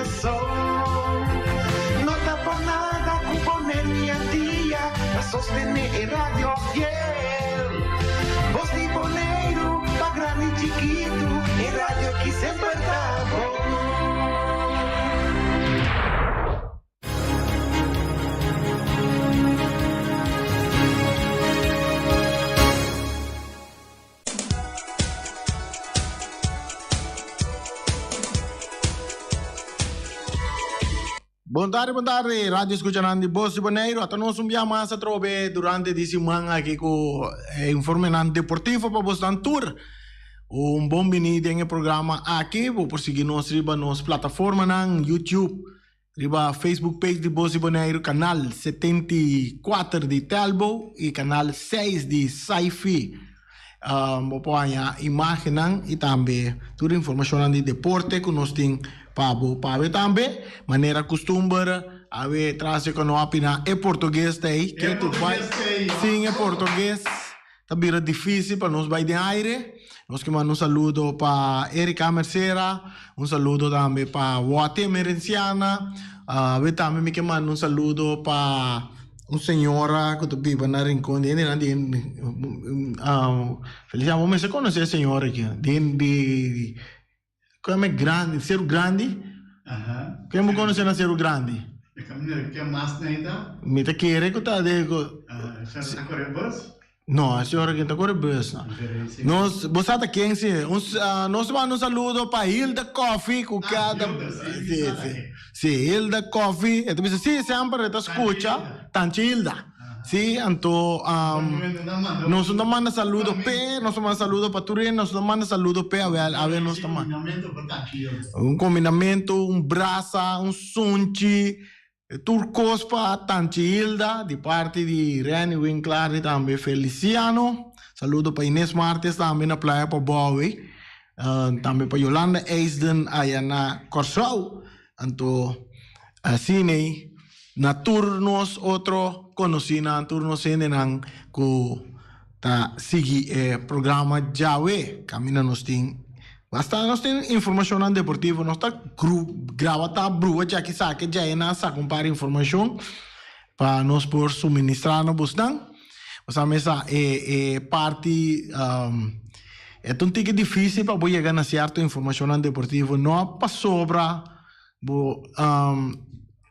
kurason. No ta por nada ku Boneiru i Antia ta sostené e radio fiel. Bos di Boneiru pa grandi i chikitu, e radio ki semper ta bon. Bon tardi, bon tardi, radio escuchanan di Bos di Boneiru. Ata nos un bia mas atrobe durante di siman aki ku e informenan deportivo pa bosnan tur. Un bon bini den e programa aki. Bo por sigui nos riba nos plataformanan YouTube, Riba Facebook page di Bos di Boneiru, kanal 74 di Telbo i kanal 6 di Saifi. Bo por haña imágennan i tambe tur informashonnan di deporte ku nos tin pa bo pawe tambe. Manera kustumber, awe tras di konopi na e portugues ta ei. Ke tur bai sin e portugues. Ta bira difícil pa nos bai den aire. Nos ke manda un saludo pa Erika Mercera, un saludo tambe pa Watty Emerenciana. Awe tambe mi ke manda un saludo pa un señora ku ta biba na Rincon di hendenan di Feliciano bo mester konosé e señora aki di di Kua e grandi, Seru Grandi? Aha. Ken bo konosé na Seru Grandi? E kaminda ke mas na ita? Mi ta kere ku ta de ku. Ah, e señora ta kore bus? No, e señora ke ta kore bus no. Nos, bo sa ta ken si. Un, nos ta manda un saludo pa Hilda Coffee ku kada. Ah, Hilda, si. Si, si. Si, Hilda Coffee. E ta bisa si, semper e ta skucha. Tanchi Hilda. Sí, anto nos no ta manda saludo p'e, nos ta manda saludo pa tur hende, nos no ta manda saludo p'e, awel, awe nos ta manda. Un kombinamentu, un brasa, un sunchi, tur kos pa Tanchi Hilda, di parti di Renny Winklaar i tambe Feliciano. Saludo pa Ines Martes tambe na Playa Pabou, tambe pa Yolanda Eisden aya na Kòrsou. Anto asin'ei na tur nos otro konosínan, tur nos hendenan ku ta sigui e programa djawe, kaminda nos tin basta nos tin informashonnan deportivo, nos ta graba ta brua djaki saki djae nan saka un par di informashon pa nos por suministrá na bosnan. Bo sa mesa e e parti e ta un tiki dificil pa bo yega na cierto informacionnan deportivo no pasobra bo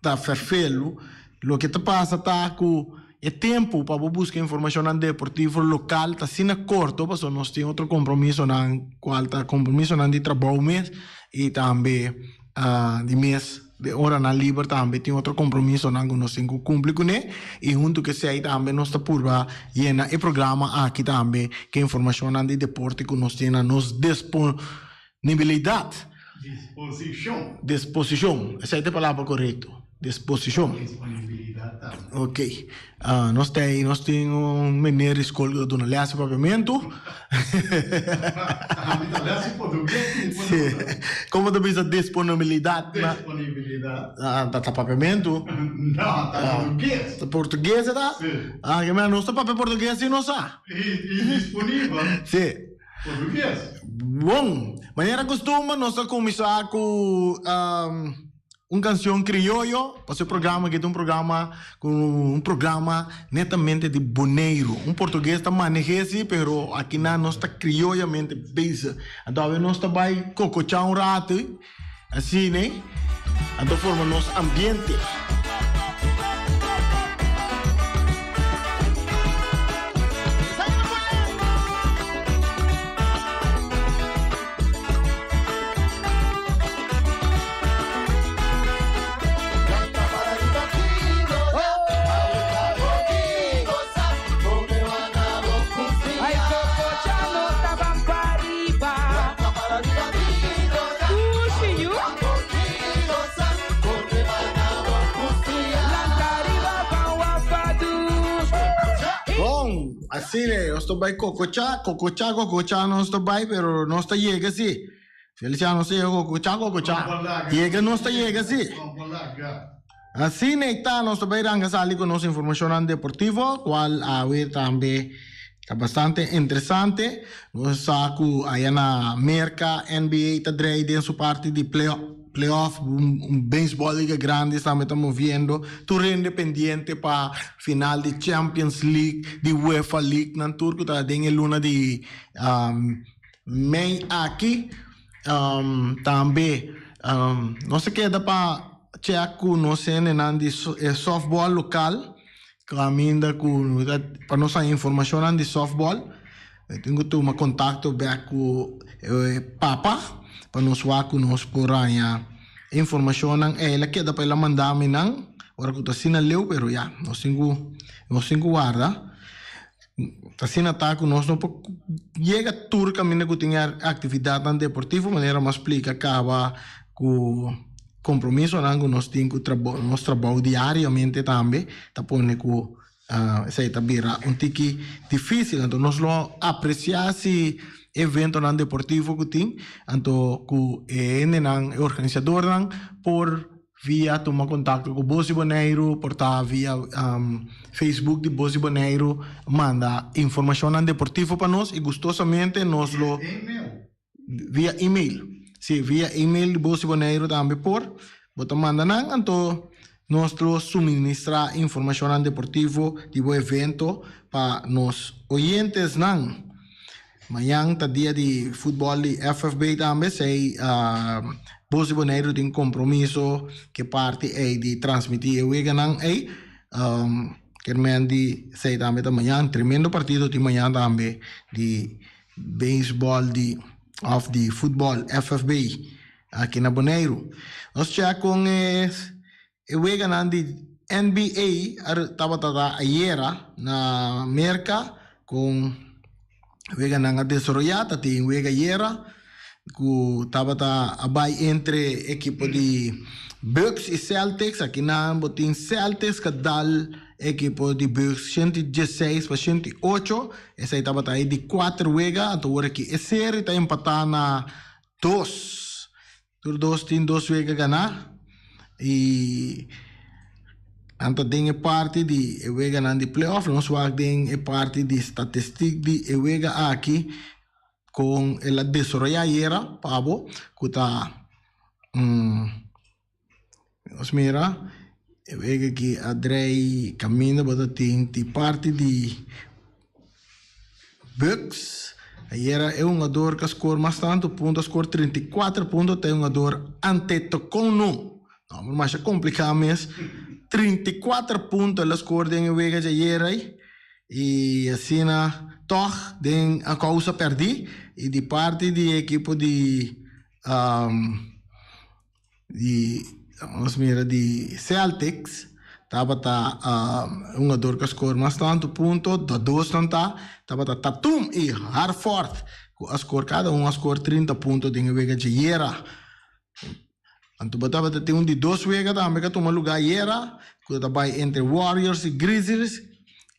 ta ferfelu loke ta pasa ta cu e tempo pa bo busca informacionnan deportivo local ta asina corto pasobra nos tin otro compromisonan cual ta compromisonan di trabou mes y tambe di mes. Den oranan liber tambe tin otro compromisonan cu nos tin cu cumpli cune y hunto cu esey tambe nos ta purba yena e programa aki tambe cu informacionnan di deporte cu nos tin na nos disponibilidad. Disposicion. Disposicion, esey ta e palabra corecto, disposicion. Disponibilidad tambe. Ok. Nos ta ei, nos tin un meneer di skol ku ta duna lès di papiamentu. Mi ta lès di portugues mi por duna. Komo ta bisa disponibilidat na. Disponibilidat. Ta papiamentu? No, ta portugues. Ta portugues e ta? Si. Ah, ke mira nos ta papia portugues si nos sa. I disponibel. Si. Portugues. Bon, manera kustumber nos ta kuminsá ku. Un cancion crioyo, pasobra e programa aki ta un programa cu un programa netamente di Boneiru. Un portugues ta manehe si, pero akinan nos ta crioyamente bezig. Anto awe nos ta bay cococha un rato, asina, anto forma nos ambiente. Bon, asina e, nos ta bai kokochá, kokochá, kokochá nos ta bai, pero nos ta yega si. Feliciano nos ta yega kokochá, kokochá. Yega nos ta yega si. Asina e ta, nos ta bai ranka sali ku nos informashonnan deportivo, kual awe tambe ta bastante interesante. Nos sa ku aya na Merka NBA ta drei den su parti di play-off. playoff, un baseball liga grandi tambe ta moviendo. Tur hende pendiente pa final di Champions League, di UEFA League nan tur ku ta den e luna di mei aki. Tambe nos a keda pa check ku nos hendenan di e softball lokal kaminda ku pa nos haña informashonnan di softball. Mi tin ku tuma kontakto bek ku e papa pa nos wak ku nos por haña informashonnan. El a keda pa el a manda mi nan ora ku ta asina leu pero ya nos tin ku nos tin ku warda. Asina ta ku nos no por yega tur kaminda ku tin e aktividatnan deportivo manera mi a splika kaba ku kompromisonan ku nos tin ku trabou nos trabou diariamente tambe ta pone ku Esei ta bira un tiki difícil. Anto nos lo aprecia si eventonan deportivo cu tin, anto cu e hendenan, e organisadornan por via tuma contacto cu Bos di Boneiru, por ta via Facebook di Bos di Boneiru, manda informacionnan deportivo pa nos y gustosamente nos lo. Via email. Sí, via email di Bos di Boneiru tambe por. Bo ta manda nan, anto nos lo suministrá informashonnan deportivo di bo evento pa nos oyentesnan. Mañan ta dia di futbòl di FFB tambe, esei Bos di Boneiru tin kompromiso ke parti ei di transmití e weganan ei. Kermen di esei tambe ta mañan. Tremendo partido tin mañan tambe di Beisbòl di òf di futbòl FFB aki na Boneiru. Nos chèk kon e e weganan di NBA a tabata ta ayera na Merka kon weganan a desaroyá. Ta tin wega ayera ku tabata a bai entre ekipo di Bucks i Celtics. Akinan bo tin Celtics ka dal Ekipo di Bucks 116 pa 108, esei tabata e di kuater wega, anto ora ki e seri ta empatá na dos. Tur dos tin dos wega ganá i nan ta den e parti di e weganan di playoff. Nos wak den e parti di statistik di e wega aki kon el a desaroyá ayera pa bo ku ta. Nos mira e wega ki a drei kaminda bo ta tin di parti di Bucks. Ayera e hungador ku a skor mas tantu punto a skor 34 punto ta e hungador Antetokounmpo. Nomber masha kompliká mes. 34 punto el a skor den e wega djayera ei. I asina tòg den a kousa pèrdí i di parti di e ekipo di Di nos mira di Celtics tabata hungador ku a skor mas tantu punto, da dos nan ta, tabata Tatum i Harford ku a skor kada un a skor 30 punto den e wega djayera. Anto bo tabata tin un di dos wega tambe ku a tuma luga ayera ku ta bai entre Warriors i Grizzlies.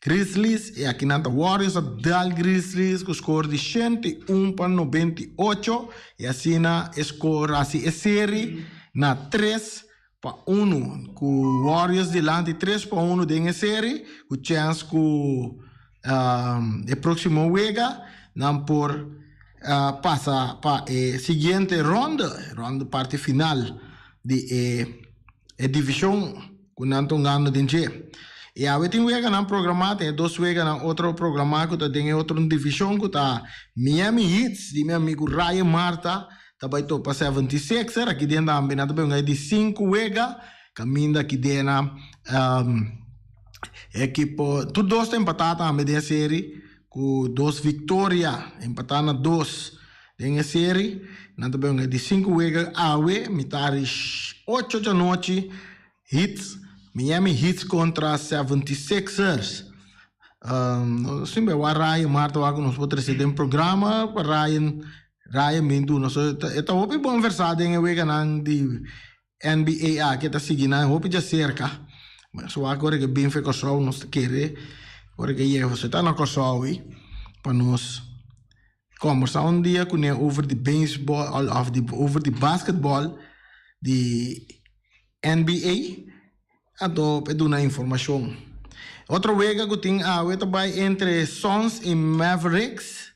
Grizzlies i aki nan ta Warriors a dal Grizzlies ku skor di 101 pa 98 i asina e skor hasi e seri na 3-1 ku Warriors dilanti 3-1 den e seri ku chèns ku e próksimo wega nan por pasa pa e siguiente ronde, ronde parti final di e divishon. Ku nan ta hungando den dje. I awe tin weganan programá, tin e dos weganan otro programá ku ta den e otro divishon ku ta Miami Heat di mi amigu Ryan Marta ta bai topa 76er, aki den tambe nan ta bai hunga e di sinku wega kaminda aki den na ekipo tur dos ta empatá tambe den e seri ku dos viktoria empatá na dos. Den e seri, nan ta beng'e di sinku wega awe mitad di ocho djanochi, Heat, Miami Heat kontra 76ers. Nos tin bai wak Ryan Marta wak ku nos por trese den programa pa Ryan, Ryan bin duna so e ta hopi bon versá den e weganan di NBA aki ta sigui nan hopi djaserka. So wak ora ke bin fe Kòrsou nos ta kere ora ke yega so ta na Kòrsou pa nos Kombersá un dia kuné over di beisbòl òf di over di basketbòl di NBA, anto pa e duna informashon. Otro wega ku tin awe ta bai entre Suns i Mavericks.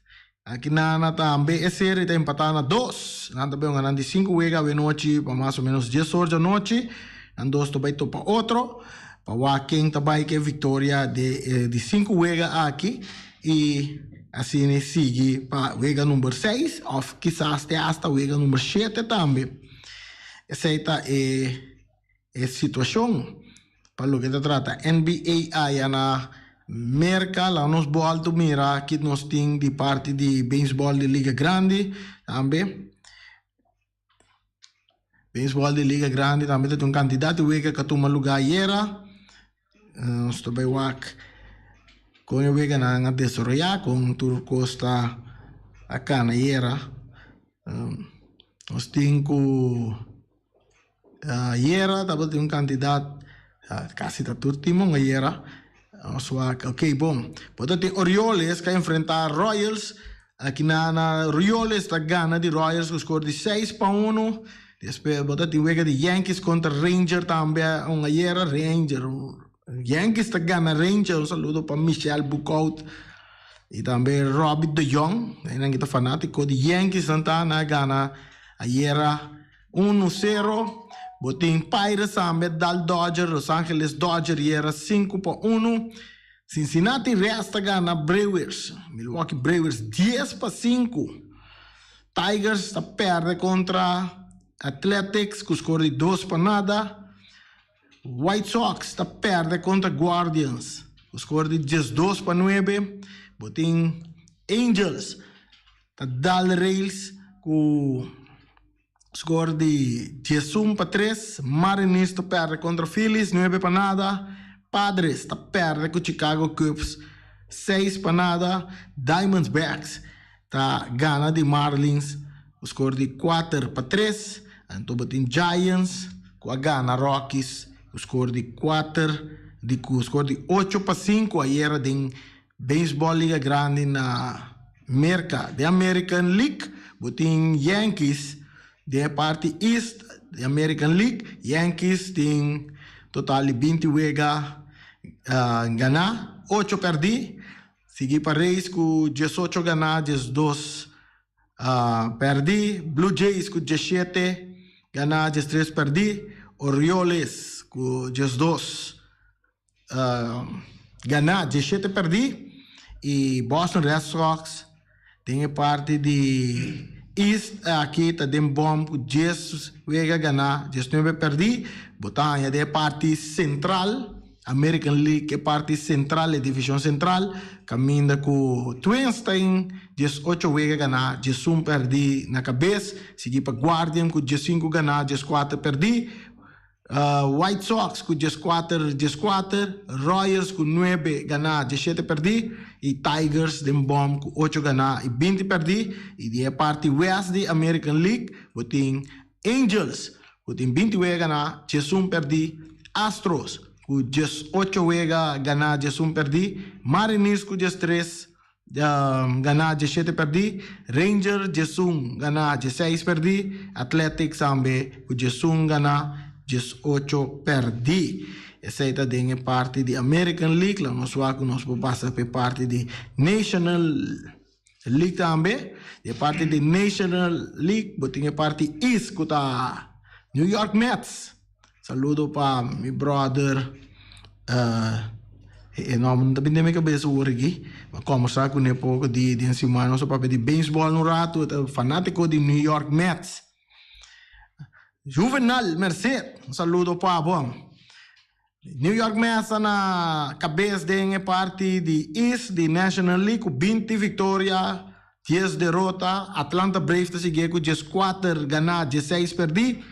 Aki nana tambe e serie ta empatá na dos. Nan ta bay hunga nan di sinku wega awenochi pa mas o menos dies or djanochi. Nan dos ta bay topa otro pa wak ken ta bay ku e viktoria di e di sinku wega aki i asina sigui pa wega number seis òf kisas te asta wega number shete tambe. Esei ta e E situacion pa loke ta trata NBA aya na Merca, laga nos bolto mira ki nos tin di parti di baseball di Liga Grandi tambe. Baseball di Liga Grandi tambe ta tin un cantidad di wega cu a tuma lugar ayera. Nos ta bay wak con e weganan a desaroya, con tur cos ta a cana ayera. Nos tin cu. Ayera tabatin un kantidat, kasi ta tur team un ayera. Nos wak, ok bon. Bo ta tin Orioles ka enfrenta Royals. Aki na na Orioles ta gana di Royals ku skor di 6-1. Despues bo ta tin wega di Yankees kontra Ranger tambe un ayera. Ranger, Yankees ta gana Ranger. Un saludo pa Michel Boekhoudt i tambe Robbie de Jong. Nan ki ta fanatiko di Yankees nan ta nan a gana ayera. Unu sero, bo tin Pirates tambe dal Dodger, Los Angeles Dodger yera 5-1. Cincinnati Reds ta gana Brewers, Milwaukee Brewers 10-5. Tigers ta perde kontra Athletics ku skor di 2-0. White Sox ta perde kontra Guardians ku skor di 12-9. Bo tin Angels ta dal Rays ku skor di 11-3. Mariners ta perde kontra Phillies 9-0. Padres ta perde ku Chicago Cubs 6-0. Diamondbacks ta gana di Marlins ku skor di 4-3. Anto bo tin Giants ku a gana Rockies ku skor di kuater di ku skor di 8-5 ayera den Baseball Liga Grandi na Merka. Den American League bo tin Yankees den e parti East di American League. Yankees tin total di 20 wega ganá, 8 pèrdí. Sigui pa Rays ku 18 ganá, 12 pèrdí. Blue Jays ku 17 ganá, 13 pèrdí. Orioles ku 12 ganá, 17 pèrdí. I Boston Red Sox den e parti di East aki ta den bòm ku 10 wega ganá, 19 pèrdí. Bo ta haña den e parti sentral, American League, e parti sentral, e divishon sentral, kaminda ku Twins ta in 18 wega ganá, 11 pèrdí na kabes, sigui pa Guardian ku 15 ganá, 14 pèrdí. White Sox ku 14, 14, Royals ku 9 ganá, 17 pèrdí i Tigers den bòm ku 8 ganá i 20 pèrdí. I di e parti west di American League bo tin Angels ku tin 20 wega ganá, 11 pèrdí, Astros ku 18 wega ganá, 11 pèrdí, Mariners ku 13 ganá, 17 pèrdí, Ranger 11 ganá, 16 pèrdí, Athletics tambe ku 11 ganá, 18 pèrdí. Esei ta den e parti di American League. Laga nos wak ku nos por pasa pa e parti di National League tambe. Di e parti di National League bo tin e parti East ku ta New York Mets. Saludo pa mi brother e nomber no ta bini den mi cabeza awor aki. Mi a combersa cune poco di den siman nos a papia di baseball un rato. E ta fanatico di New York Mets. Juvenal Merced, un saludo pa bo. New York Mets ta na cabes den e parti di East di National League cu 20 victoria, 10 derota. Atlanta Braves ta sigui cu 14 gana, 16 perdi.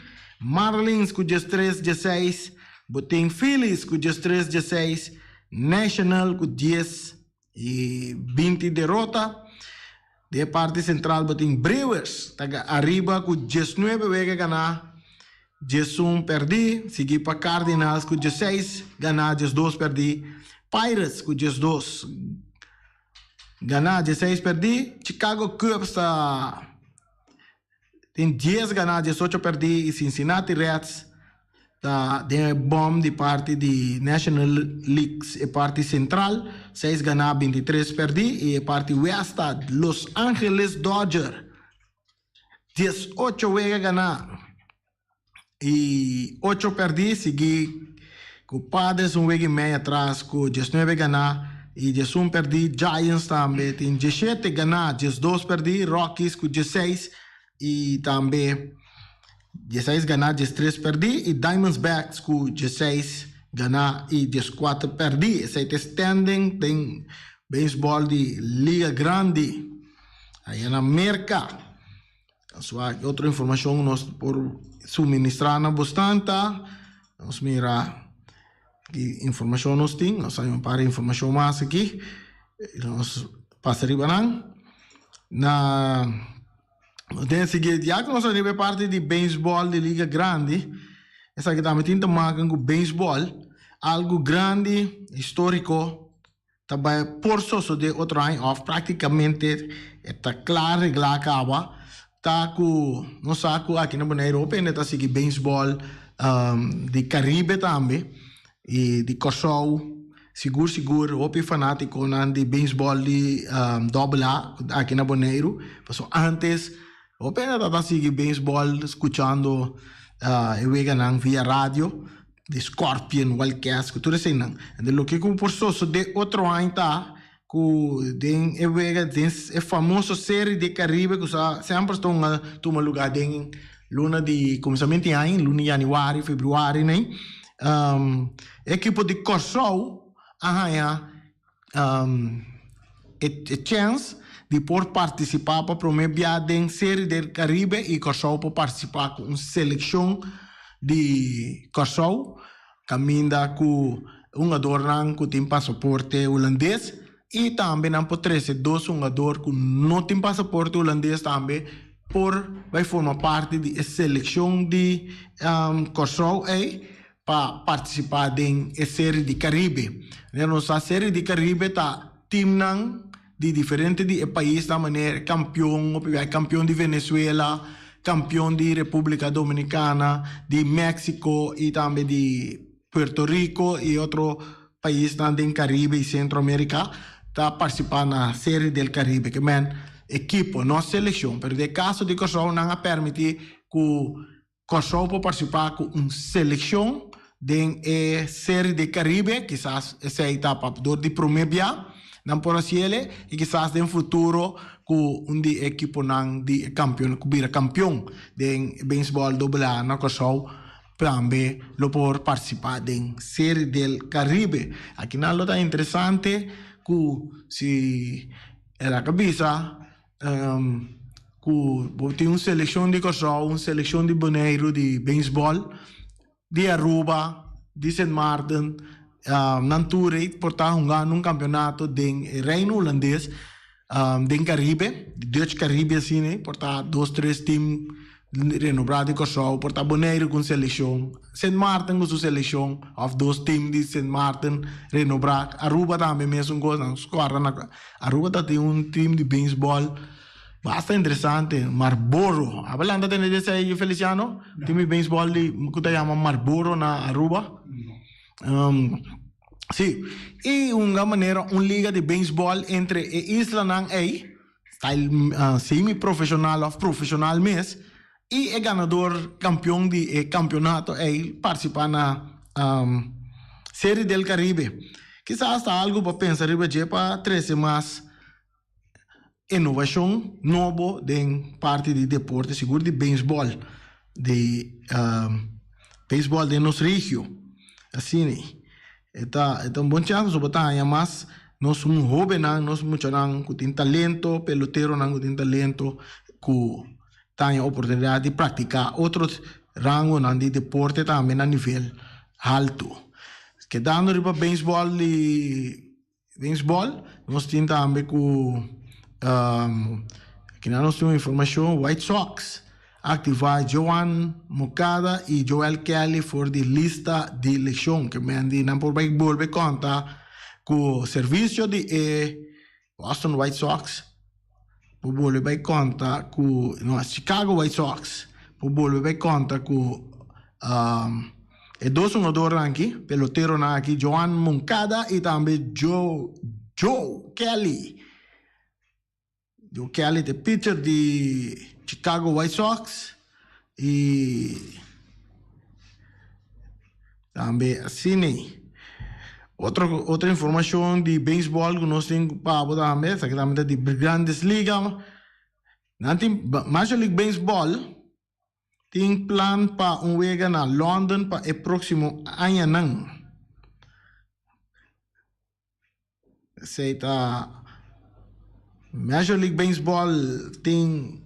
Marlins cu 13, 16. Bo tin Phillies cu 13, 16. National cu 10 y 20 derota. Den e parti central bo tin Brewers ta ariba cu 19 wega gana, 11 perdi, sigui pa Cardinals cu 16 gana, 12 perdi, Pirates cu 12 gana, 16 perdi, Chicago Cubs ta tin 10 gana, 18 perdi y Cincinnati Reds. Ta den e bom di parti di National League e parti sentral, seis ganá, bintitres pèrdí, i e parti west ta Los Angeles Dodger, diesocho wega ganá i ocho pèrdí, sigui ku Padres un wega i mei atras ku diesnuebe ganá i diesun pèrdí, Giants tambe tin dieshete ganá, diesdos pèrdí, Rockies ku diesseis i tambe Dieseis ganá, diestres pèrdí i Diamondbacks ku dieseis ganá i dieskuater pèrdí. Esei ta e standing den beisbòl di Liga Grandi aya na Merka. Asua ki otro informashon nos por suministrá na bosnan ta nos mira ki informashon nos tin. Nos haña un par di informashon mas aki. Nos pasa riba nan. Na. Den sigui ya ku nos a riba e parti di beisbòl di Liga Grandi, esaki tambe tin ta maken ku beisbòl, algu grandi, históriko, ta bai por sosodé otro aña òf práktikamente e ta kla reglá kaba, ta ku nos sa ku aki na Boneiru hopi hende ta sigui beisbòl di Karibe tambe i di Kòrsou. Sigur sigur hopi fanatikonan di beisbòl di Dobbel A aki na Boneiru. Pasobra ántes hopi hende tabata sigui beisbòl skuchando e weganan via radio di Scorpion, Wild Cats ku tur eseinan. Enton loke ku por sosodé otro aña ta ku den e wega den e famoso Serie di Caribe ku sa semper ta hunga tuma lugá den luna di kuminsamentu di aña, luna di yanüari, febrüari nei. Ekipo di Kòrsou a haña e chèns di por partisipá pa promé bia den Serie del Caribe i Kòrsou por partisipá ku un selekshon di Kòrsou kaminda ku hungadornan ku tin pasaporte hulandes i tambe nan por trese dos hungador ku no tin pasaporte hulandes tambe por bai forma parti di e selekshon di Kòrsou ei pa partisipá den e Seri di Karibe. Nos sa Seri di Karibe ta timnan di diferente di e paisnan manera kampion, hopi bia kampion di Venezuela, kampion di Repúblika Dominikana, di Mexico i tambe di Puerto Rico i otro paisnan den Caribe y Centro America ta participa na Serie del Caribe ke men ekipo no seleccion pero den caso di Corsou nan a permiti cu Corsou por participa cu un seleccion den e Serie del Caribe kisas esey ta pa dor di prome bia nan por haciele y kisas den futuro cu un di e ekiponan di e campeon cu bira campeon den beisbol doble A na Corsou. Tambe lo por partisipá den Serie del Caribe. Akinan lo ta interesante ku si el a bisa ku bo tin un selekshon di Kòrsou, un selekshon di Boneiru di beisbòl, di Aruba, di Sint Maarten, nan tur ei por ta hungando un kampeonato den e Reino Hulandes den Caribe, Dutch Caribe asina ei, por ta dos tres team renobrá di Kòrsou, por ta Boneiru ku un selekshon, Sint Maarten ku su selekshon òf dos team di Sint Maarten renobrá, Aruba tambe mesun kos, nan skòrda na Aruba ta tin un team di beisbòl basta interesante, Marlboro, abo lanta tende di esei Feliciano? Team di beisbòl di ku ta yama Marlboro na Aruba. Sí, i hunga manera un liga di beisbòl entre e islanan ei, style semi-profeshonal òf profeshonal mes, i e ganador kampion di e kampionato ei partisipá na Serie del Caribe. Kisas ta algu pa pensa riba dje pa trese mas Innovacion nobo den parti di deporte, sigur di beisbol, di beisbol den nos regio. Asina e ta e ta un bon chance pasobra bo ta haña mas nos hobennan, nos muchanan ku tin talento, peloteronan ku tin talento ku ta haña oportunidad di practica otro rangonan di deporte tambe na nivel halto. Kedando riba beisbol di. Beisbòl, nos tin tambe ku kinan nos tin un informashon White Sox a aktivá Joan Moncada i Joel Kelly for di lista di leshon ke men di nan por bai bolbe konta ku servisio di e Boston White Sox por bolbe bai konta ku no Chicago White Sox por bolbe bai konta ku. E dos hungadornan aki, peloteronan aki, Joan Moncada y tambe Joe, Joe Kelly. Joe Kelly ta e pitcher di Chicago White Sox y tambe asina. Otro, otro informacion di baseball cu nos tin pa bo tambe, esaki tambe ta di Grandes Liga. Nan tin Major League Baseball tin plan pa un wega na London pa e próksimo añanan. Esei ta Major League Baseball tin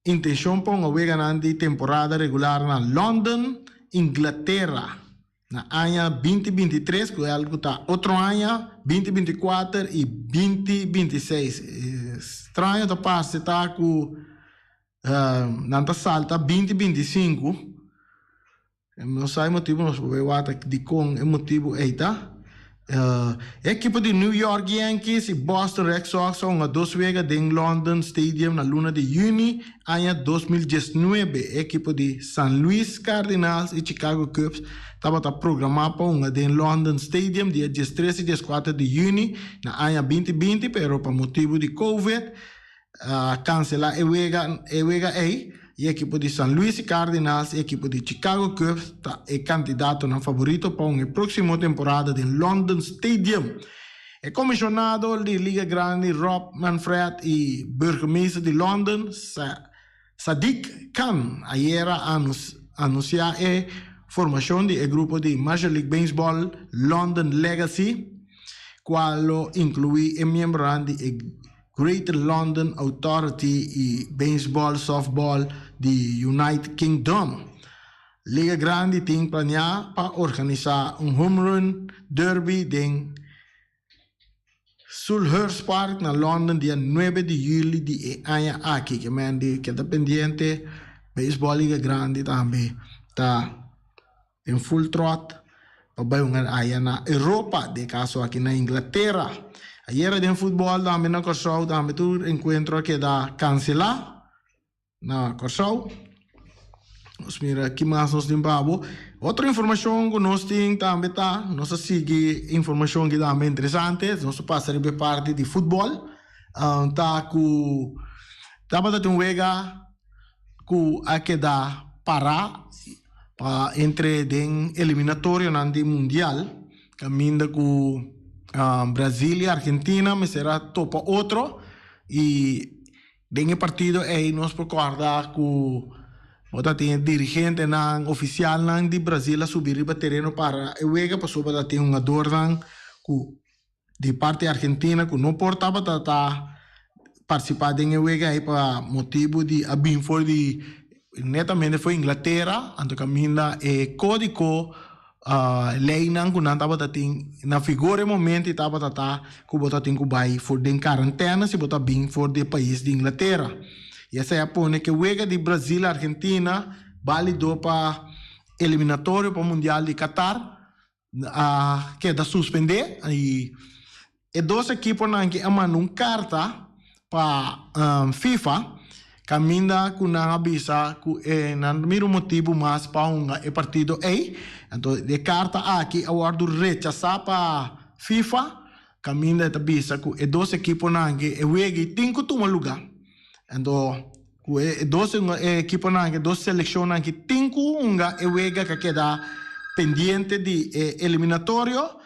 intenshon pa un weganan di temporada regular na London, Inglatera. Na aña 2023, ku e algu ta otro aña, 2024 i 2026. Straño ta parse ta ku nan ta salta 2025. No sa e motibu, nos por bay wak dikon e motibu ei ta. E ekipo di New York Yankees i Boston Red Sox a hunga dos wega den London Stadium na luna di yüni aña 2019. E ekipo di San Luis Cardinals i Chicago Cubs tabata programá pa hunga den London Stadium dia diestres i dieskuater di yüni na aña 2020, pero pa motibu di Covid a kanselá e wega e wega ei. E ekipo di San Luis i Cardinals i ekipo di Chicago Cubs ta e kandidatonan faborito pa un e próksimo temporada den London Stadium. E komishonado di Liga Grandi Rob Manfred i burgemeester di London, Sadiq Khan ayera a anunsiá e formashon di e grupo di Major League Baseball London Legacy, kual lo inkluí e miembronan di e Greater London Authority i Baseball Softball di United Kingdom. Liga Grandi tin planeá pa organisá un Home Run Derby den Selhurst Park na London dia nuebe di yüli di e aña aki. Ke men di keda pendiente, Baseball Liga Grandi tambe ta den full trot pa bai un aya na Europa, den e kaso aki na Inglatera. Ayera den futbòl tambe na Kòrsou tambe tur enkuentro a keda kanselá na Kòrsou. Nos mira ki mas nos tin pa bo. Otro informashon ku nos tin tambe ta, nos a sigui informashon ki tambe interesante, nos a pasa riba e parti di futbòl, ta ku tabata tin un wega ku a keda pará pa entre den eliminatorionan di mundial kaminda ku Brazil i Argentina mester a topa otro i den e partido ei nos por kòrda ku bo ta tin e dirigentenan ofisialnan di Brazil a subi riba tereno para e wega pasobra ta tin hungadornan ku di parti Argentina ku no por tabata ta partisipá den e wega ei pa motibu di a bin for di netamente for Inglatera, anto kaminda e kódiko leinan ku nan tabata tin na vigor e momento i tabata ta ku bo ta tin ku bai for den karantena si bo ta bin for di e pais di Inglatera. I esei a pone ku e wega di Brazil Argentina bálido pa eliminatorio pa mundial di Qatar a keda suspendé i e dos ekiponan ki a manda un karta pa FIFA kaminda ku nan a bisa ku e nan ta mira un motibu mas pa hunga e partido ei. Anto e karta aki a wòrdu rechasá pa FIFA kaminda e ta bisa ku e dos ekiponan ki e wega ei tin ku tuma lugá. Anto ku e dos ekiponan aki, e dos selekshonnan aki tin ku hunga e wega ku a keda pendiente di e eliminatorio.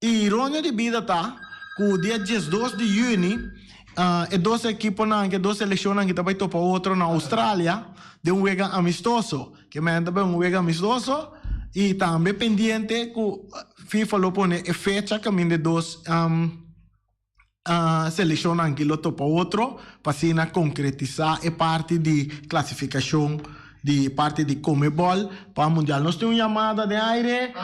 I ironia di bida ta ku dia diesdos di yüni e dos ekiponan aki, e dos selekshonnan aki ta bai topa otro na Australia den un wega amistoso. Ke men ta bai un wega amistoso i tambe pendiente ku FIFA lo pone e fecha kaminda e dos Selekshonnan ki lo topa otro pa asina konkretisá e parti di klasifikashon di parti di Conmebol pa Mundial. Nos tin un yamada den aire.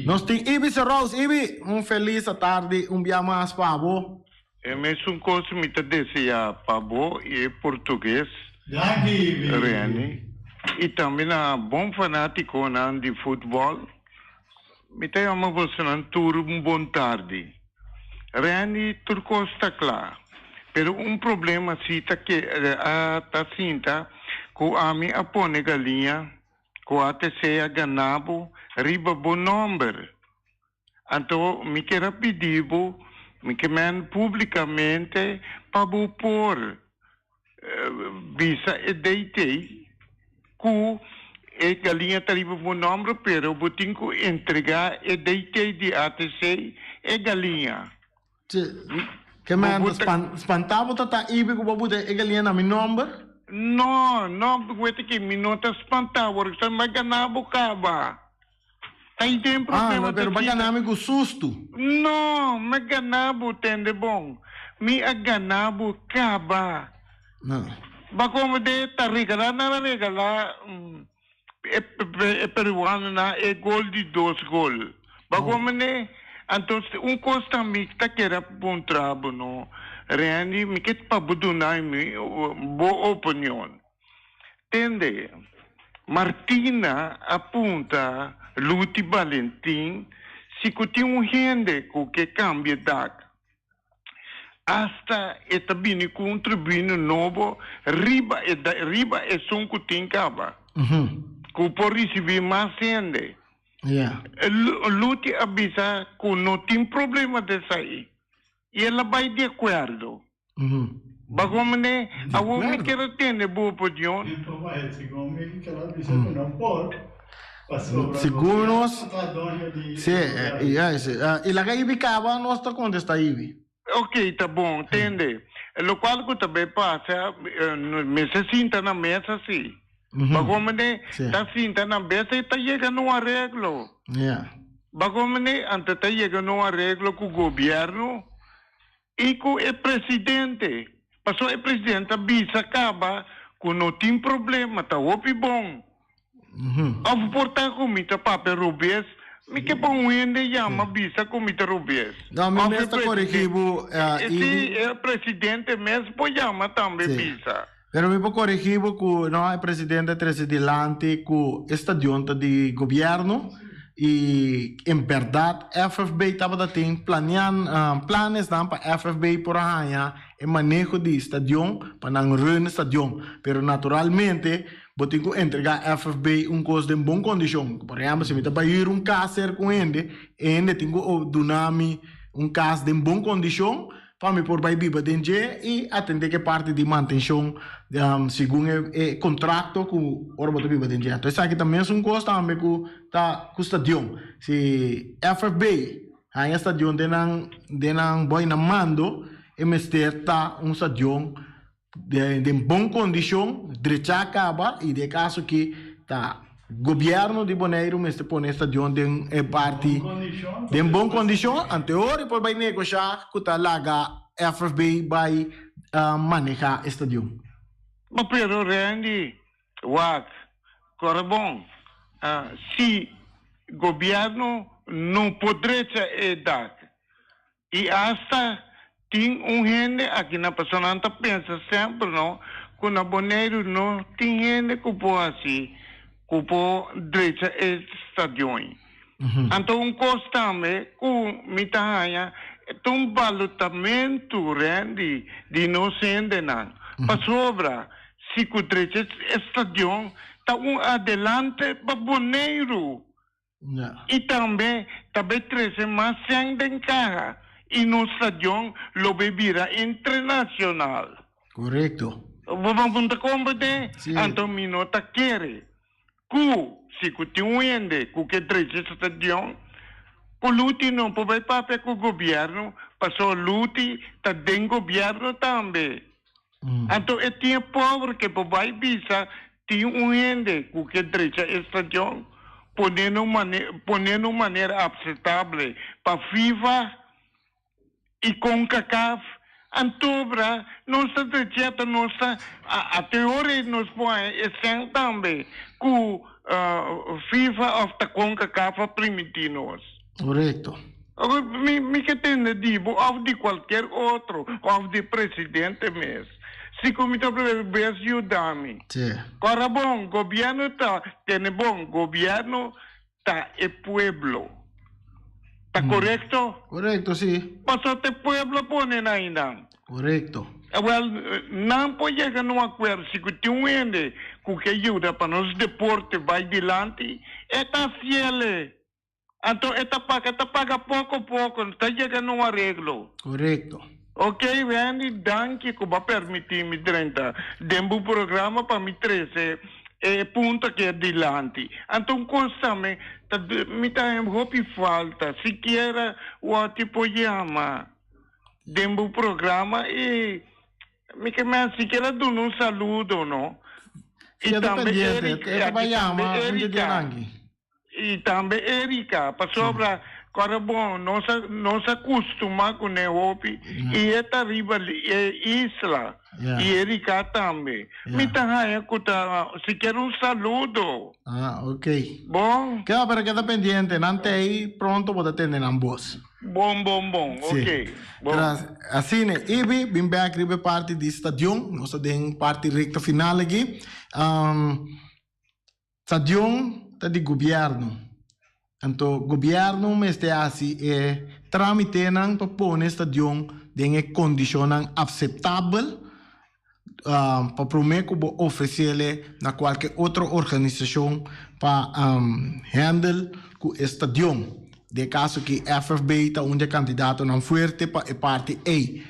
Nos tin Ibi Serous. Ibi, un felis atardi un bia mas pa bo. E mesun kos mi ta deseá pa bo i e portugues Reni i tambe na bon fanátikonan di futbòl. Mi ta yama bosonan tur un bon tardi. Randy, tur kos ta kla, pero un problema si ta ke a ta sinta ku ami a pone galiña. Ku ATC a gana bo riba bo nòmber. Anto mi kier a pidi bo, mi ke men públikamente pa bo por bisa e DT ku e galiña ta riba bo nòmber pero bo tin ku entregá e DT di ATC e galiña. Che, ke men ta spantá bo ta ta ibi ku bo buta e galiña na mi nòmber? No, no, wete ki mi no ta spantá, wor ku mi a gana bo kaba. Ai den problema ta. Ah, pero bo a gana mi ku sustu. No, mi a gana bo, tende bon. Mi a gana bo kaba. No. Ba komo de ta regalá nan a regalá e peruanonan e gol di dos gol. Ba komo ne, anto un kos tambe ta keda puntra bo no, Randy, mi ke pa bo duna mi bo opinion. Tende, Martina a punta Luti Balentin si ku tin un hende ku ke kambia dak. Asta e ta bini ku un tribune nobo riba e riba esun ku tin kaba, ku por risibí mas hende. Luti a bisa ku no tin problema di esei i el a bai di akuerdo. Bago mane awor mi kier tende bo opinion. Segun nos, si, y laga Ibi caba nos ta contesta Ibi. Ok, ta bon, tende. Locual cu ta bay pasa, mester sinta na mesa si. Bago mane ta sinta na mesa y ta yega na un areglo. Bago mane anto ta yega na un areglo cu gobierno. I ku e presidente, pasobra e presidente a bisa kaba ku no tin problema, ta hopi bon. Of por ta ku mi ta papia robes, mi ke pa un hende yama bisa ku mi ta robes. No, mi mes ta korigi bo, Ibi. Si, e presidente mes por yama tambe bisa. Pero mi por korigi bo ku no, e presidente a trese dilanti ku e stadion ta di gobierno i en bèrdat FFB tabata tin planean planesnan pa FFB por a haña e maneho di stadion pa nan run e stadion. Pero naturalmente bo tin ku entregá FFB un kos den bon kondishon. Por ehèmpel si mi ta bai hür un kas serka un hende, e hende tin ku duna mi un kas den bon kondishon Pa mi por bai biba den dje i atendé ku e parti di mantenshon segun e kontrakto ku ora bo ta biba den dje. Anto esaki ta mesun kos tambe ku ta ku stadion. Si FFB haña stadion den nan den nan boi nan mando e mester ta un stadion den bon kondishon, drechá kaba i den e kaso aki ta gobièrnu di Boneiru mester pone e stadion den e parti den bon kondishon ante ora e por bai negoshá ku ta laga FFB bai manehá e stadion. Ma pero Randy, wak, kore bon, si gobièrnu no por drecha e dak I asta tin un hende aki na pasobra nan ta pensa semper no ku na Boneiru no tin hende ku por hasi ku por drecha e stadion. Anto un kos tambe ku mi ta haña ta un balotamentu Randy di nos hendenan pasobra si ku drecha e stadion ta un adelante pa Boneiru. I tambe ta bay trece mas sèn den caha i nos stadion lo bay bira internacional. Correcto. Bo no ta comprende? Sí. Anto mi no ta kere cu si cu tin un hende cu ke drecha stadion, cu Luti no por bay papia cu gobierno, pasobra Luti ta den gobierno tambe. Anto e tin e pober ke por bai bisa tin un hende ku ke drecha e stadion pone na un pone na un manera apseptable pa FIFA i Concacaf antobra nos ta drech'é ta nos ta a te ora ei nos por haña e sèn tambe ku FIFA òf ta Concacaf a primintí nos. Korekto. Mi mi ke tende di bo of di cualkier otro of di presidente mes. Si cu mi ta bes yuda mi. Sí. Cora bon, gobierno ta tene bon, gobierno ta e pueblo. Ta corecto? Corecto, sí. Pasobra ta e pueblo a pone nan aynan. Corecto. Wel, nan por yega na un acuerdo si cu tin un hende. ku ke yuda pa nos deporte bai dilanti, e ta hasiele. Anto e ta paga, e ta paga poko poko, ta yega na un areglo. Korekto. Ok Wendy, danki ku bo a permití mi drenta den bo programa pa mi trese e punto aki adilanti. Anto un kos tambe ta mi ta haña hopi falta, sikiera wòrdu por yama den bo programa i Mi ke men sikiera duna un saludo no. I tambe Erika, i tambe Erika, i tambe Erika, pasobra kòrda bon nos a nos a kustuma kuné hopi i e ta riba e isla i Erika tambe. Mi ta haña ku ta sikiera un saludo. Ah, ok. Bon. Keda pero keda pendiente, nan t'ei pronto bo ta tende nan bos. Bon, bon, bon. Sí. Ok. Bon. Tras, asina, Ibi, bin bek riba e parti di stadion. Nos ta den parti recta final aki. Um, stadion ta di gobierno. Anto gobierno mester hasi e tramitenan pa pone stadion den e condicionnan aceptabel um, pa prome cu bo ofrecele na cualke otro organisacion pa um, handle cu e stadion. Den e caso aki FFB ta un di e candidatonan fuerte pa e parti ey.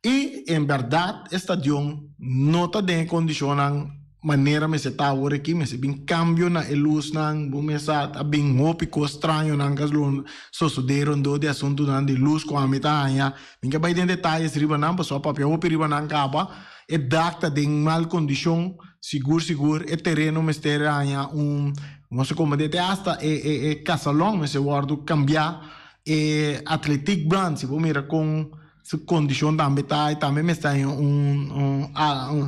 Y en berdad e stadion no ta den e condicionnan manera mester ta awor aki, mester bin cambio na e luznan, bo mester a bin hopi cos strañonan ca lo sosode rondó di asuntonan di luz cu ami ta haña. Mi ke bai den detayes riba nan pasobra papia hopi riba nan caba. E dak ta den mal condicion, sigur sigur e tereno mester haña un, no se como te hasta e e e casalon mester wordo cambia, e atletiekbaan si bo mira con su condicion tambe ta y tambe mester haña un un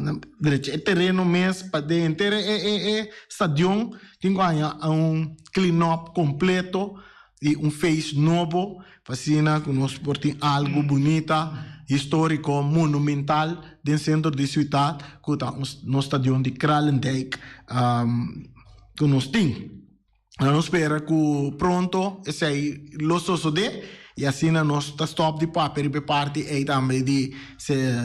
un drecha e tereno mes pa den henter e e e stadion tin cu haña un clean up completo y un face nobo pa asina cu nos por tin algo bunita, historico, monumental den centro di ciudad cu ta nos stadion di Kralendijk cu nos tin. Nos spera cu pronto esey lo sosode y asina nos ta stop di papia riba e parti ey tambe di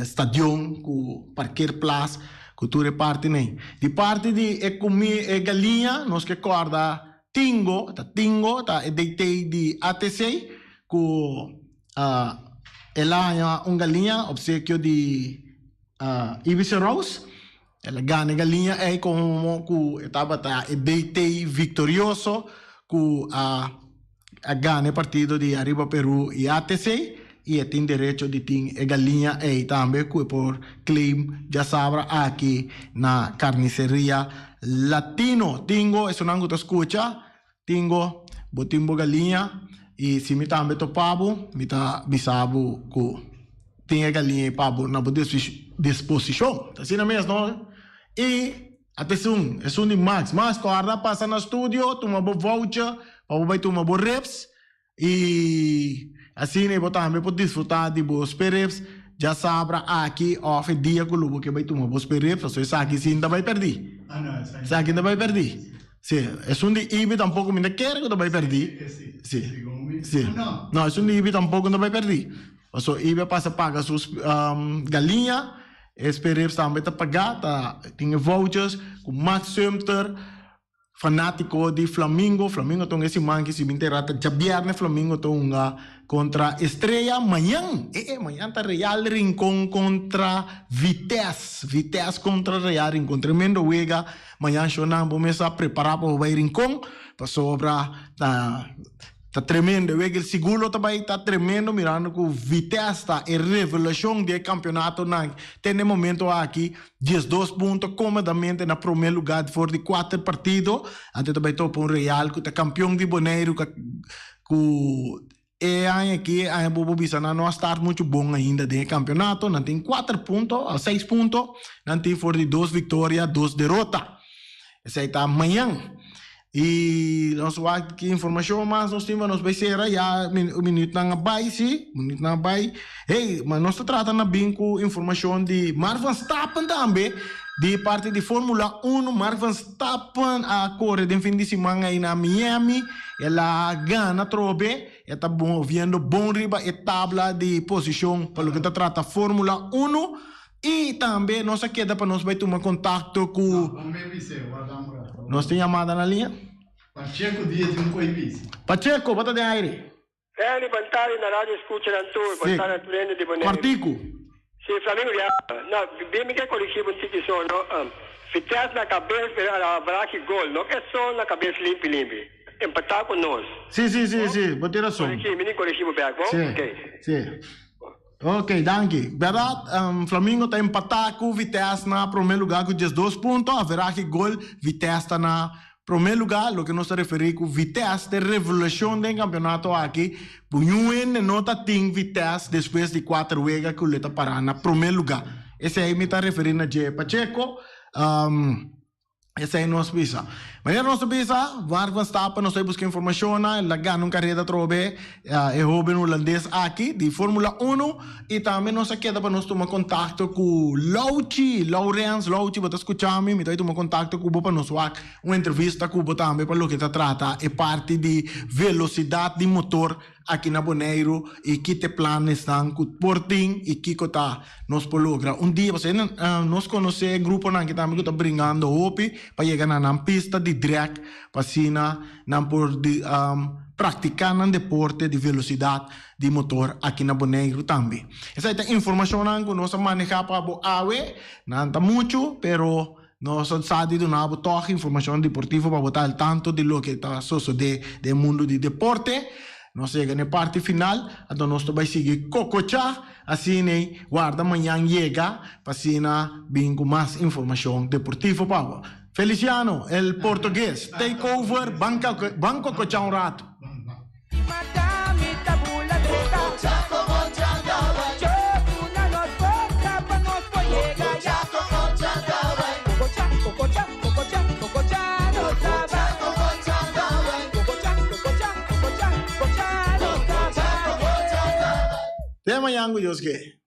stadion cu parkeerplaats cu tur e partinan. Di parti di e e galiña nos ke corda Tingo, ta Tingo, ta e DT di ATC cu el a haña un galiña obsequio di Ibis Rose. El a gana e galiña ey como cu e tabata e DT victorioso cu a gana e partido di Arriba Peru y ATC y e tin derecho di tin e galiña ey tambe cu e por claim djasabra aki na Carniceria Latino. Tingo, esunnan cu ta scucha, Tingo, bo tin bo galiña y si mi tambe topa bo, mi ta bisa bo cu tin e galiña ey pa bo na bo disposicion. Ta asina mes, no? Y ata esun, esun di Max. Max, corda pasa na studio, tuma bo voucher pa bo bay tuma bo ribs. I asina bo tambe por disfrutá di bo sperrips djasabra aki òf e dia ku lo bo ke bai tuma bo sperrips, pasobra esaki sin ta bai pèrdí. Esaki ta bai pèrdí. Sí, esun di Ibi tampoko mi ta kere ku ta bai pèrdí. Sí, sí. No, esun di Ibi tampoko no ta bai pèrdí. Pasobra Ibi a pasa paga su galiña, e sperrips tambe ta pagá, ta tin e vouchers ku Max Sumter. Fanátiko di Flamingo, Flamingo ta hunga e siman ki si bin tera ta djabièrnè Flamingo ta hunga kontra Estrella mañan, e e mañan ta Real Rincon kontra Vitesse, Vitesse kontra Real Rincon tremendo wega mañan shownan bo mes a prepará pa bo bai Rincon pasobra ta Ta tremendo, e wega el sigur lo ta bai ta tremendo mirando cu Vitesse ta e revelacion di e campeonatonan te na e momento aki, 12 punto comodamente na prome lugar for di cuater partido, anto ta bai topa un Real cu ta campeon di Boneiru cu e aña aki e aña bo por bisa nan no a start mucho bon ainda den e campeonato, nan tin cuater punto o seis punto, nan tin for di dos victoria dos derota, esey ta mañan. Y nos wak ki informacion mas nos tin pa nos bay cera ya minuutnan a bay si minuutnan a bay hey ma nos ta trata na bin cu informacion di Mark Verstappen tambe di parti di Formula Uno Mark Verstappen a core den fin di siman ayi na Miami el a gana atrobe e ta moviendo bon riba e tabla di posicion pa loke ta trata Formula Uno. I tambe nos a keda pa nos bai tuma kontakto ku. Nos tin yamada na liña? Pacheco Diaz tin un koe bisa. Pacheco, bo ta den aire. Randy, bon tardi na radio escucha nan tur, bon tardi na tur hende di Boneiru. Kòrtiku. Si, Flamingo di Aruba. No, bin mi ke korigí bo un tiki so, no. Vitesse na kabes pero a la wraki gol, no ke so na kabes limpi limpi. Empatá ku nos. Si, si, si, si, bo tin rason. Korigí, mi tin korigí bo bèk, bon? Si, Oké. si. Ok, danki. Bèrdat, Flamingo ta empatá ku Vitesse na promé lugá ku 12 punto. Averahe gol, Vitesse ta na promé lugá. Loke nos ta referí ku Vitesse ta e revelashon den kampionato aki. Niun hende no ta tin Vitesse despues di kuater wega ku lo ta pará na promé lugá. Esei mi ta referí na dje Pacheco. Esei nos bisa. Manera nos ta bisa, Mark Verstappen nos ta buska informashonnan, el a gana un kareda atrobe, e hoben hulandes aki di Formula Uno, i tambe nos a keda pa nos tuma kontakto ku Louchi, Laurens, Louchi bo ta skucha mi, mi ta bai tuma kontakto ku bo pa nos wak un entrevista ku bo tambe pa loke ta trata e parti di velosidat di motor aki na Boneiru i ki t'e planesnan ku por tin i kiko ta nos por logra un dia. Pasobra nos konosé gruponan aki tambe ku ta bringando hopi pa yega na nan pista di drag pa asina nan por di praktiká nan deporte di velosidat di motor aki na Boneiru tambe. Esei ta informashonnan ku nos a manehá pa bo awe. Nan ta muchu pero Nos a sa di duna bo tòg informashon deportivo pa bo ta al tanto di loke ta sosodé den mundu di deporte. Nos a yega na e parti final, anto nos ta bai sigui kokochá asina ei warda mañan yega pa asina bin ku mas informashon deportivo pa bo. Feliciano, el portugues, take over, ban ban kokochá un ratu. Te mañan ku Dios ke.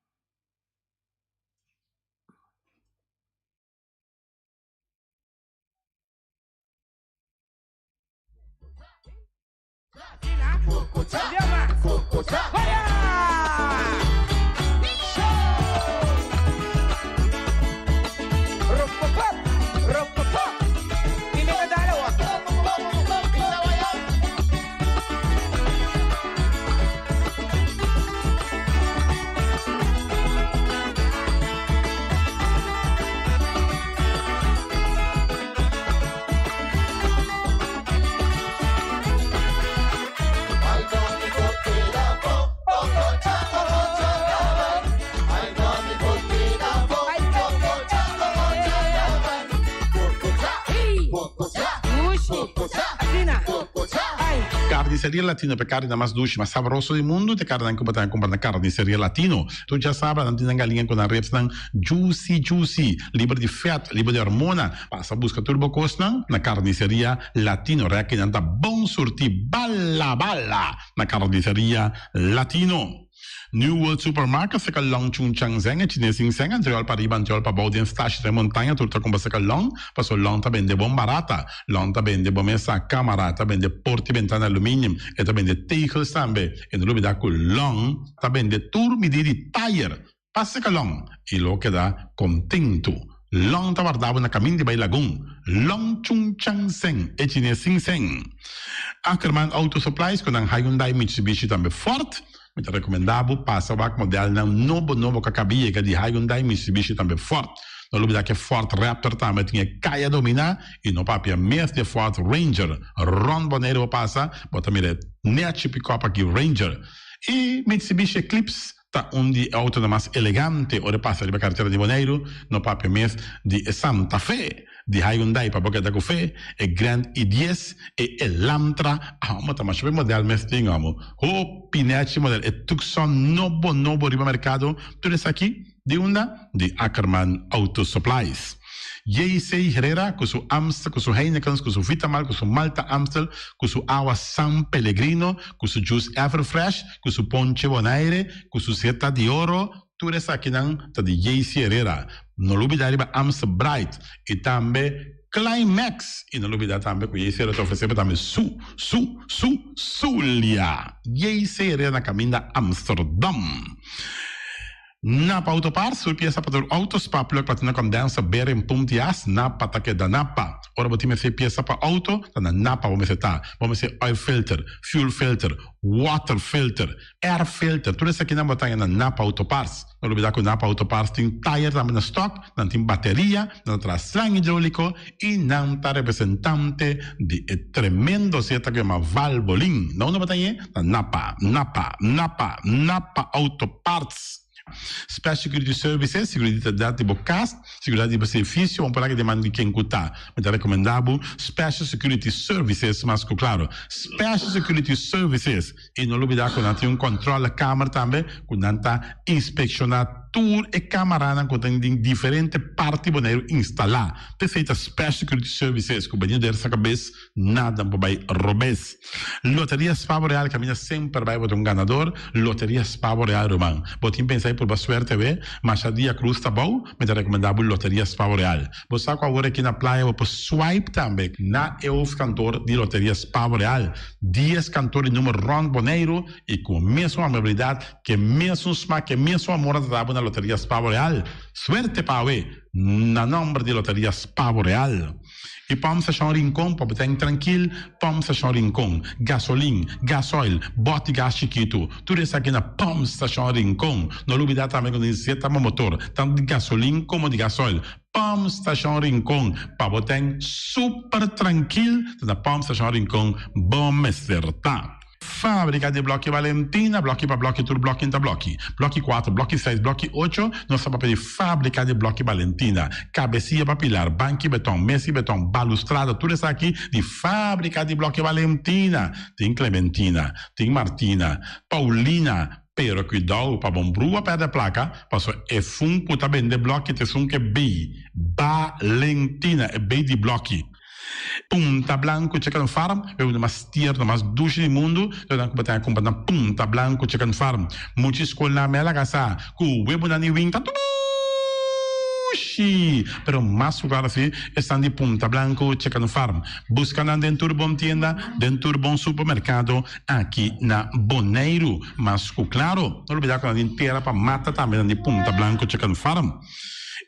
Carniceria Latino pa e carninan mas dushi, mas sabroso di mundo, ta e carninan cu bo ta cumpra na Carniceria Latino. Tur djasabra nan tin nan galiña cu nan ribsnan juicy juicy, liber di vet, liber di hormona. Pasa buska tur bo kosnan na Carniceria Latino. Rekinan ta bon surti bala bala na Carniceria Latino. New World Supermarket seka long chun chang zeng e chines sin seng antriol pa riba antriol pa bou den stashi den montaña tur ta kumpra seka long paso long ta bende bon barata long ta bende bo mesa kamara ta bende porti bentana aluminium e ta bende tegels tambe e no lubida ku long ta bende tur midi di tayer Pasa ka Long i lo keda kontentu. Long ta warda bo na kamin di bai Lagun. Long Chung Chang Seng, e chines sin seng. Ackerman Auto Supplies ku nan Hyundai, Mitsubishi tambe Ford. Mi ta rekomendá bo pasa wak modelnan nobo nobo ku a kaba yega di Hyundai, Mitsubishi tambe Ford. No lubidá ku e Ford Raptor tambe tin e kaya dominá i no papia mes di e Ford Ranger. Rònt Boneiru bo pasa, bo ta mira e nèchi pikòp aki Ranger. I Mitsubishi Eclipse Ta un di e autonan mas elegante ora e pasa riba karetera di Boneiru, no papia mes di e Santa Fe, di Hyundai pa bo keda ku fe, e Grand i dies, e Elantra, amo ta masha hopi model mes tin amo, hopi nechi model, e Tucson nobo nobo riba merkado, tur esaki di unda? Di Ackerman Auto Supplies. JC Herrera cu su Amstel, cu su Heinekens, cu su Vitamal, cu su Malta Amstel, cu su awa San Pellegrino, cu su juice Everfresh, cu su ponche Bonaire, cu su Zeta di Oro, tur esakinan ta di JC Herrera. No lubida riba Amstel Bright y tambe Climax y no lubida tambe cu JC Herrera ta ofrece bo tambe su, su, su, Zulia. JC Herrera na caminda Amsterdam. Napa Auto Parts, tur piesa pa tur auto, spark plug, platina condenser, bearing, pump di as, Napa ta keda Napa. Ora bo tin mester piesa pa auto, ta na Napa bo mester ta. Bo mester oil filter, fuel filter, water filter, air filter, tur esakinan bo ta haña na Napa Auto Parts. No lubida ku Napa Auto Parts tin tayer tambe na stock, nan tin bateria, nan ta traha slang hidrolico y nan ta representante di e tremendo zeta ku yama Valvoline. Na unda bo ta hañ'e? Na Napa, Napa, Napa, Napa Auto Parts. Special Security Services, seguridat di bo kas, seguridat di bo servicio, bo por laga den man di ken ku ta. Mi ta rekomendá bo Special Security Services mas ku klaro. Special Security Services. I no lubidá ku nan tin un kòntròlekamer tambe ku nan ta inspekshoná tur e kamaranan ku tin den diferente parti Boneiru instalá. P'esei ta Special Security Services ku bini der sa kabes nada por bai robes. Loteria Spa Boreal kaminda semper bai bo ta un ganador. Loteria Spa Boreal ruman. Bo tin pensa di purba suerte awe? Masha dia krus ta bou, mi ta rekomendá bo Loteria Spa Boreal. Bo sa ku awor aki na playa bo por swipe tambe na e hoofdkantoor di Loteria Spa Boreal. Dies kantoor di number rònt Boneiru i ku e mesun amabilidat, ku e mesun smak, ku e mesun amor nan ta dabo na Loteria Spa Boreal. Suerte pa awe na nòmber di Loteria Spa Boreal. I Pòmp Stashon Rincon pa bo ten trankil, Pòmp Stashon Rincon, gasolin, gasoil, bòt di gas chikitu, tur esaki na Pòmp Stashon Rincon. No lubidá tambe ku nos zeta bo motor, tantu di gasolin komo di gasoil. Pòmp Stashon Rincon, pa bo ten super trankil, ta na Pòmp Stashon Rincon bo mester ta. Fábrika di blòki Valentina, blòki pa blòki tur blòki ta blòki. Blòki kuater, blòki seis, blòki ocho, nos ta papia di fábrika di blòki Valentina. Kabesia pa pilar, banki beton, mesa di beton, balustrada, tur esaki di fábrika di blòki Valentina. Tin Clementina, tin Martina, Paulina, pero kuidou pa bon brua pèrdè plaka, pasobra e fun ku ta bende blòki ta esun ku e bei, Valentina, e bei di blòki. Punta Blanco Chicken Farm, e uno mas tierno, mas dushi di mundu, lo nan ku bo ta kumpra na Punta Blanco Chicken Farm. Mucha skolnan me a laga sa ku webonan di win ta dushi, pero mas ku klaro si esnan di Punta Blanco Chicken Farm. Buska nan den tur bon tienda, den tur bon supermerkado aki na Boneiru. Mas ku klaro, no lubida ku nan tin tera pa mata tambe nan di Punta Blanco Chicken Farm.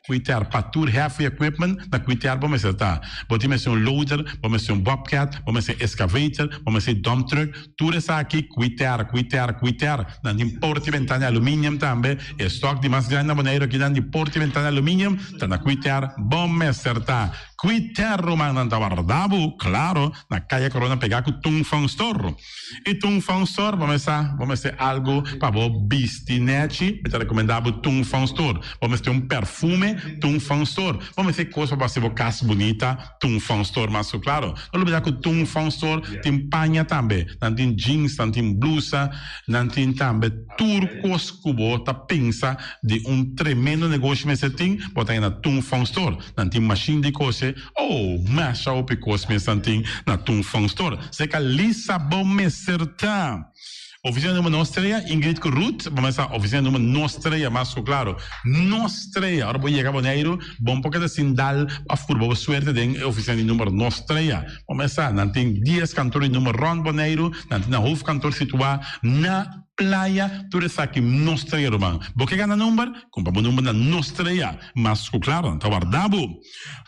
Kuiter pa tur heavy equipment na kuiter bo mester ta. Bo tin mester un loader, bo mester un bobcat, bo mester excavator, bo mester dump truck, tur esaki kuiter, kuiter, kuiter. Nan tin porta y bentana di aluminium tambe. E stock di mas grandi na Boneiru aki nan di porta y bentana di aluminium ta na kuiter bo mester ta. Kuiter rumannan ta warda bo, claro, na Kaya Corona pega ku Tung Fong Store. I Tung Fong Store bo mester bo mester algu pa bo bisti nechi, mi ta rekomendá bo Tung Fong Store. Bo mester un perfume, Tung Fong Store. Bo mester kos pa bo hasi bo kas bunita, Tung Fong Store mas ku klaro. No lubidá ku Tung Fong Store tin paña tambe. Nan tin jeans, nan tin blusa, nan tin tambe tur kos ku bo ta pensa di un tremendo negoshi mester tin, bo ta haña na Tung Fong Store. Nan tin mashin di kose. Oh, masha hopi kos mes nan tin na Tung Fong Store. Seka Lisa bo mester ta. Oficina number nos trea, Ingrid ku Ruth, bo mester sa oficina number nos trea mas ku klaro. Nos trea, ora bo yega Boneiru, bo no por keda sin dal of purba bo suerte den e oficina di number nos trea. Bo mester sa, nan tin dies kantor di number rond Boneiru, nan tin nan hoofdkantoor situa na Playa, tur esaki nos trea ruman. Bo ke gana number? Kumpra bo number na nos trea. Mas ku klaro, nan ta warda bo.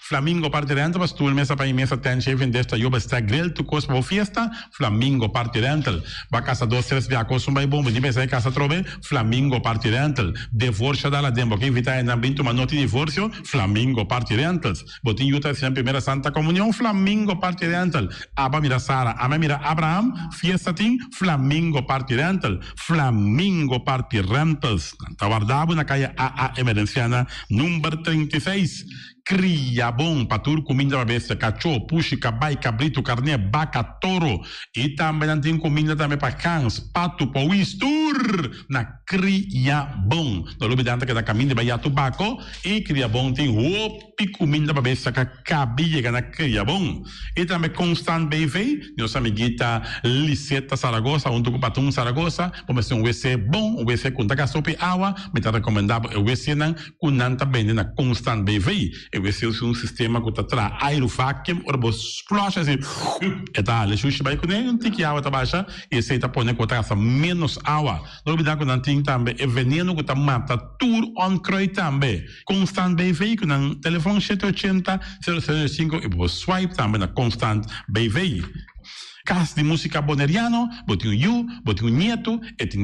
Flamingo Party Rental pa stoel, mesa pa mesa, tent, shaving dish, tayoba, stack, grill, tur kos pa bo fiesta. Flamingo Party Rental. Bo a kasa dos, tres bia kos un bai bon, bo tin pensa di kasa atrobe? Flamingo Party Rental. Devorsio dal aden, bo ke invita hendenan bin tuma noti divorsio? Flamingo Party Rentals. Bo tin yu ta hasi nan primera Santa Comunion? Flamingo Party Rental. Aba mira Sara, ame mira Abraham, fiesta tin? Flamingo Party Rental. Flamingo Party Rentals. Nan ta warda bo na kaya AA Emerenciana number 36. Kria bon pa tur kuminda pa bestia, kachó, pushi, kabai, kabritu, karné, baka, toro. I tambe nan tin kuminda tambe pa gans, patu, powis, tur na Kria Bon. No lubida nan ta keda kaminda bai ya tubako i Kria Bon tin hopi kuminda pa bestia ka kabi yega na Kria Bon. I tambe Constant BV, nos amiguita Liseta Saragoza huntu ku Patun Saragoza, bo mester un wc bon, un wc ku no ta gasta hopi awa, mi ta rekomenda bo e wcnan ku nan ta bende na Constant BV. E. WC tin un sistema ku ta traha airu vacuum, ora bo flush asina, e ta hala e shushi bai kuné, un tiki awa ta basha i esei ta pone ku bo ta gasta ménos awa. No olbidá ku nan tin tambe e veneno ku ta mata tur onkruid tambe. Constant BV ku nan telefòn shete ochenta, sero sero sinku i bo por swipe tambe na Constant BV. Kas di Músika Boneriano, bo tin un yu, bo tin un nietu, e tin.